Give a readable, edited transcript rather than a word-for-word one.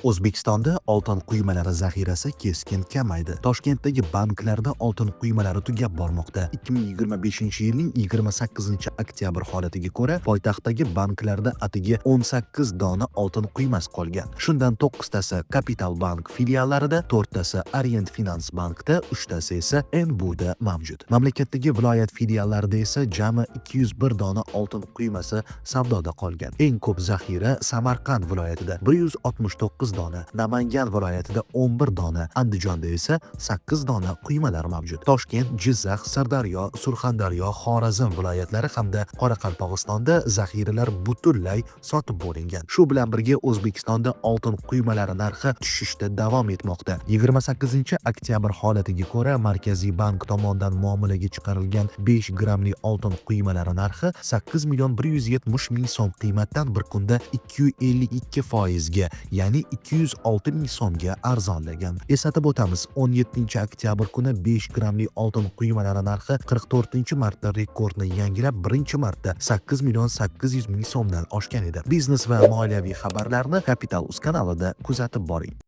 O'zbekistonda oltin quymalari zaxirasi keskin kamaydi. Toshkentdagi banklarda oltin quymalari tugab bormoqda. 2025-yilning 28-oktyabr holatiga ko'ra, poytaxtdagi banklarda atigi 18 dona oltin quymasi qolgan. Shundan 9 tasi Kapital Bank filiallarida, 4 tasi Orient Finans bankda, 3 tasi esa NBUda mavjud. Mamlakatdagi viloyat filiallarida esa jami 201 dona oltin quymasi savdoda qolgan. Eng ko'p zaxira Samarqand viloyatida 169 dona, Namangan viloyatida 11 dona, Andijonda esa 8 dona quymalar mavjud. Toshkent, Jizzax, Sirdaryo, Surxondaryo, Xorazm viloyatlari hamda Qoraqalpog'istonda zaxiralar butunlay sotib bo'lingan. Shu bilan birga O'zbekistonda oltin quymalari narxi tushishda davom etmoqda. 28-oktyabr holatiga ko'ra, Markaziy bank tomonidan muomalaga chiqarilgan 5 grammli oltin quymalari narxi 8 million 170 ming so'm qiymatdan bir kunda 252 foizga, ya'ni 206 ming so'mga arzonlagan. Eslatib o'tamiz, 17-oktyabr kuni 5 grammli oltin quymalari narxi 44-marta rekordni yangilab, birinchi marta 8 million 800 ming so'mdan oshgan edi. Biznes va moliyaviy xabarlarni Capital Uz kanalida kuzatib boring.